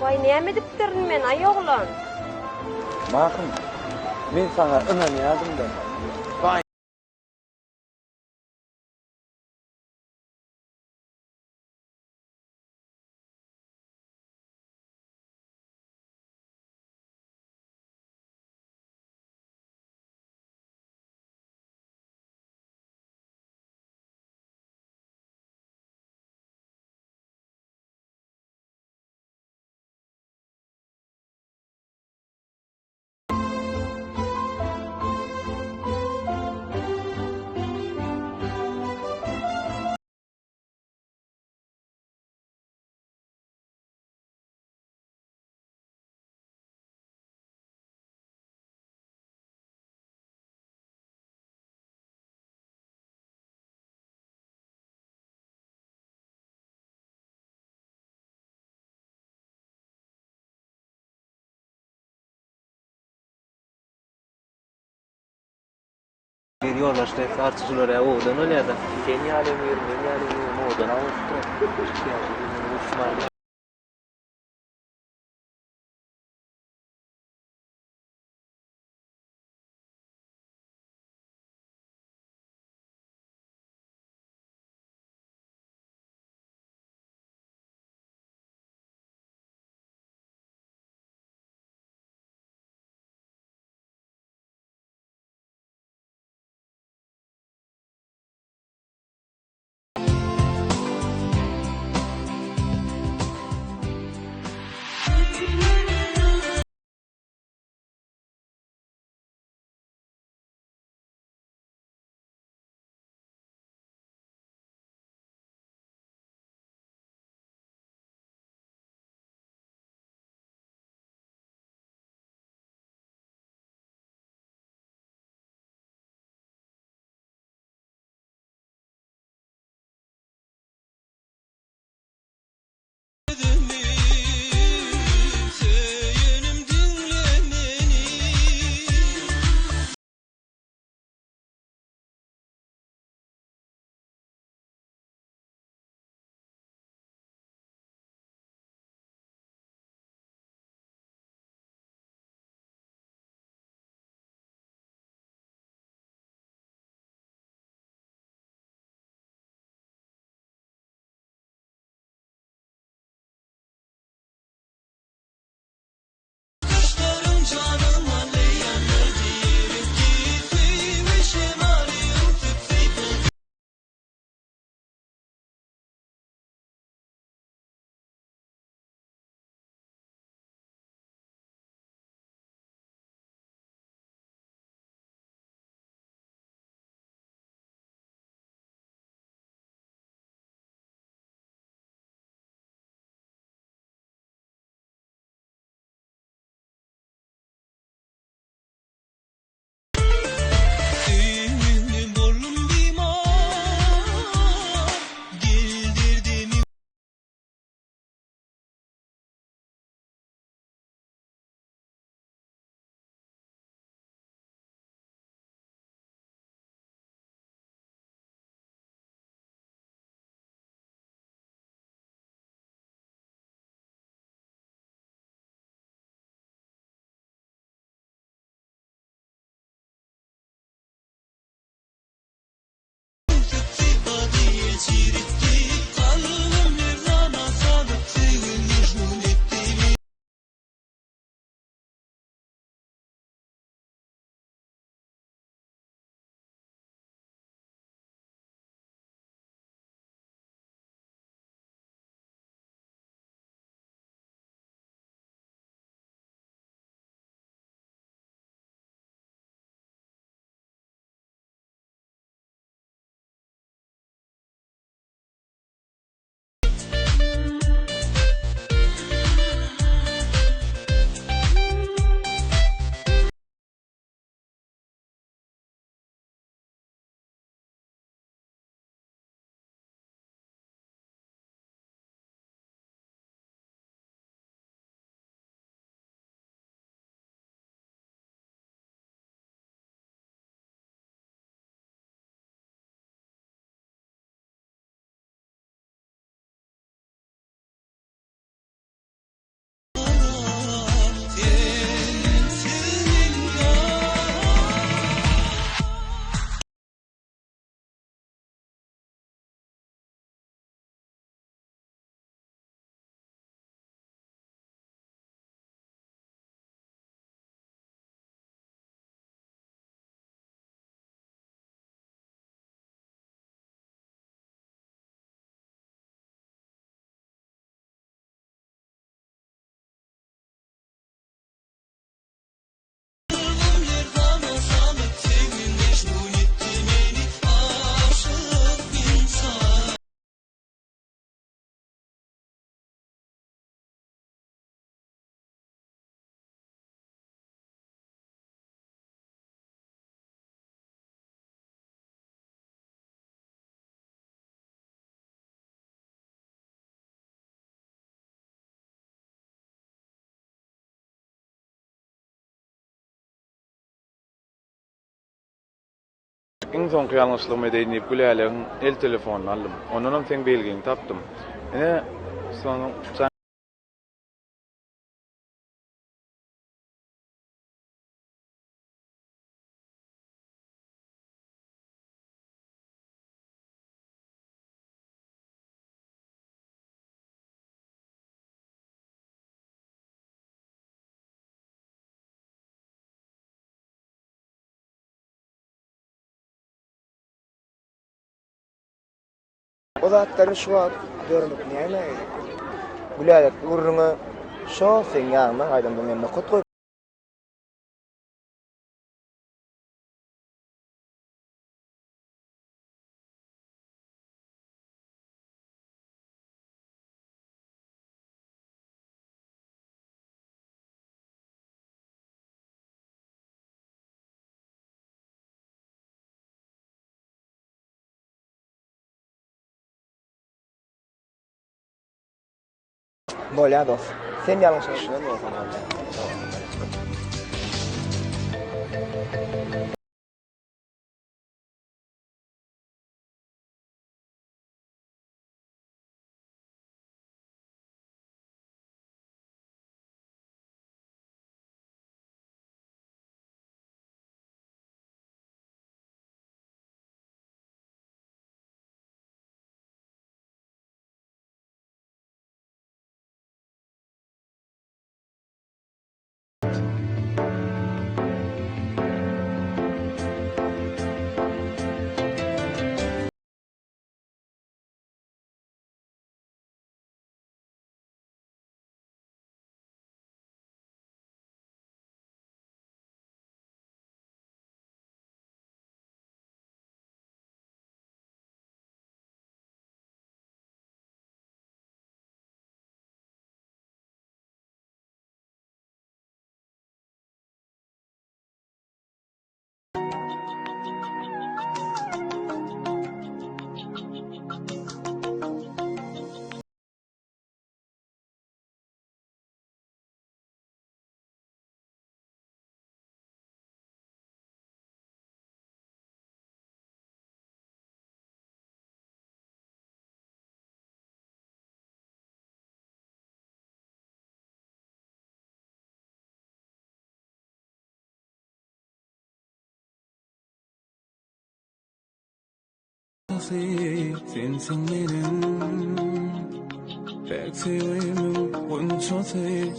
Waý näme edipdirin men aý oglan. Mahym, men saňa ynanýadym-da. Waý. Bir ýoldaş dek arçyjylar ýa owadan bolýada. Sen ýaly ömür, men ýaly ömür owadan bolupdyr. Söýenim diňle meni. Gaşlaryň janym aly ýandyrdy eritdi Söýgi şemaly öwsüp sypady. Söýgüňden boldum bimar, Gel derdimi. Kalbym lerzana salyp söýgim mejnun etdi meni. Sensiz elim Kalbym lerzana salyp söýgim mejnun etdi meni aşyk ynsan. Iň soňky ýalňyşlygymy edeýin diýip Gülälegiň el telefonyny aldym. Ondanam seň belgiňi tapdym. Ine, soň jaň. O zatlary şu wagt dörmek nämä gerek? Gülälek gürrüňe. Şo seň ýanyňdan gaýdamda men nokat goýup. Bolýar dos. Sen ýalňyş düşünen bolsaň bolýar. Sensiň meniň Päk söýgimiň gunçasy.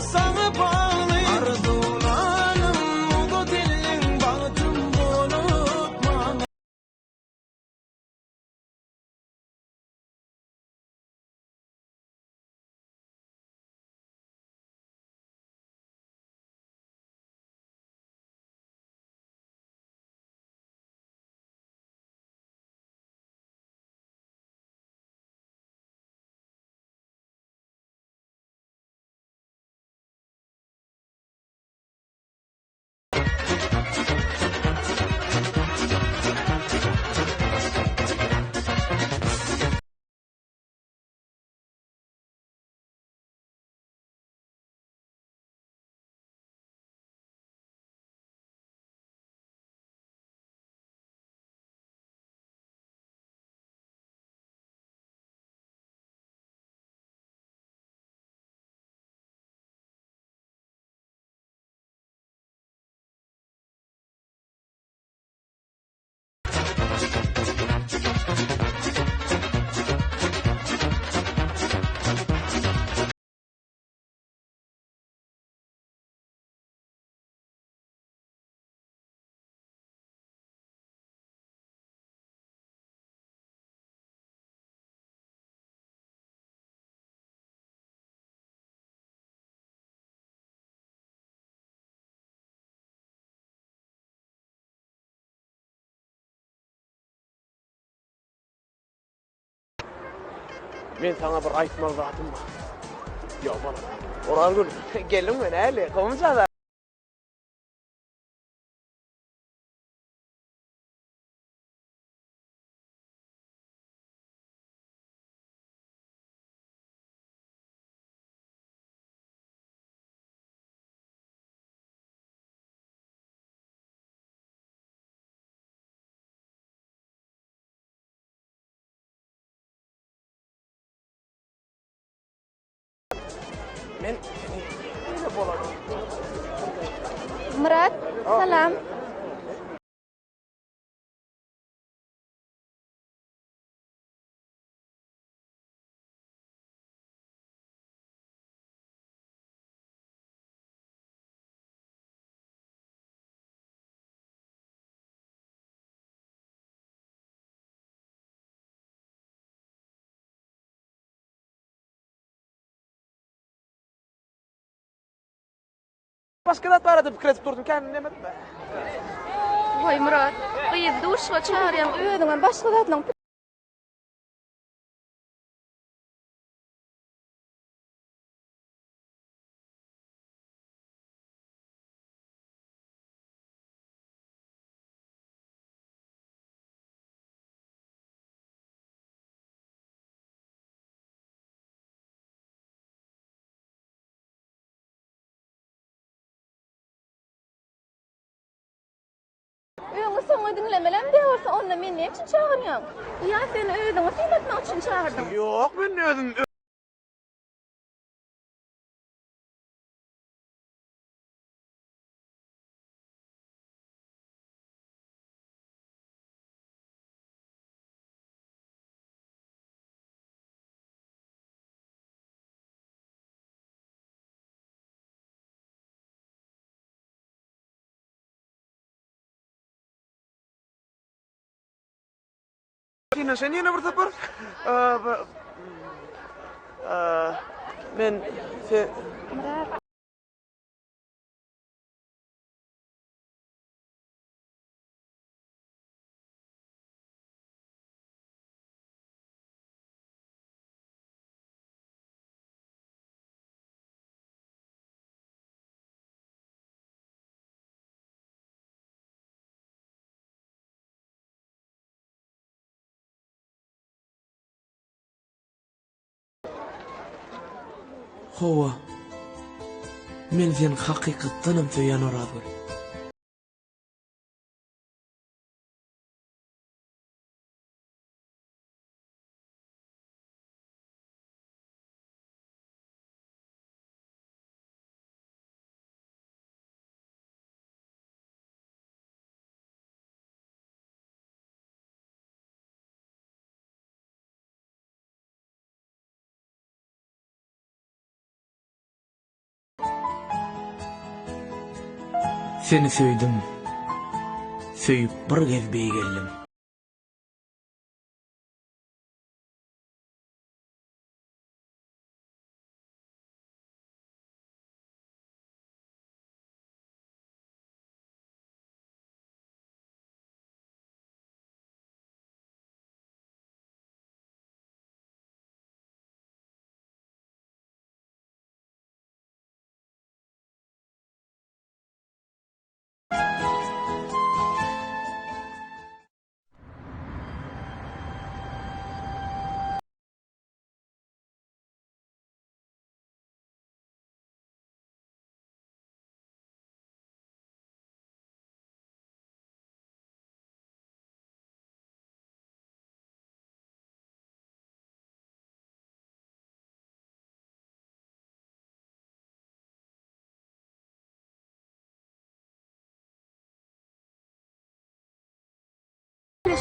Saňa bagly Arzuwlanym uzat eliň bagtym bolup maňa. Men saňa bir aýtmaly zadym bar. Ýa bala. Orazgül, geldiňmi näli? Gowumy jaza? Men seni bolar. Myrat, salam. Başga zat barada pikir edip durdum, kendim demedim. Goý Myrat, gyzy duşuşyga çagyrýaň, özüňem başga zatlaň Öňi soňy diňlemelem däl bolsa onda meni näme üçin çagyrýaň? Ýa sen özüňi sylatmak üçin çagyrdyň? Ýok, men özüm Synanyşaýyn ýene bir sapar. Men sen Myrat. Hawa. Men seni hakykatdanam söýýän Orazgül. Seni söýdüm. Söýüp bir gez beýgeldim.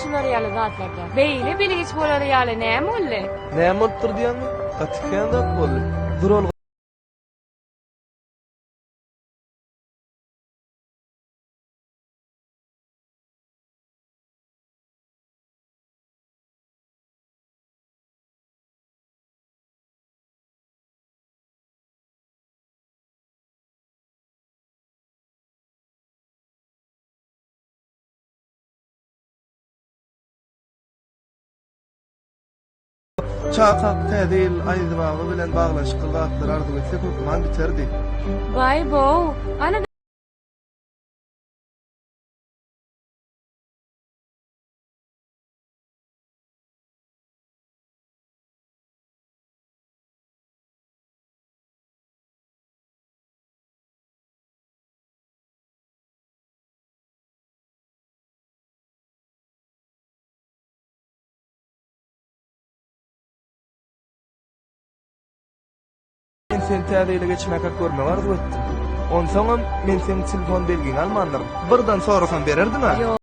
Şular ýaly zatlarda. Beýle bilgiç bolar ýaly näme boldy? Näme bolupdyr diýýäňmi? Gaty kän zat boldy. Duralga. Çagakak Täze ýyl Aýaz baba bilen baglanyşykly zatlary arzuw etsek hökman biterdi. Baý-bow, ana Men seni täze ýyla geçmäkäk görmegi arzuw etdim. Onsoňam men seň telefon belgiňi almandyryn. Birden sorasam bererdim-ä.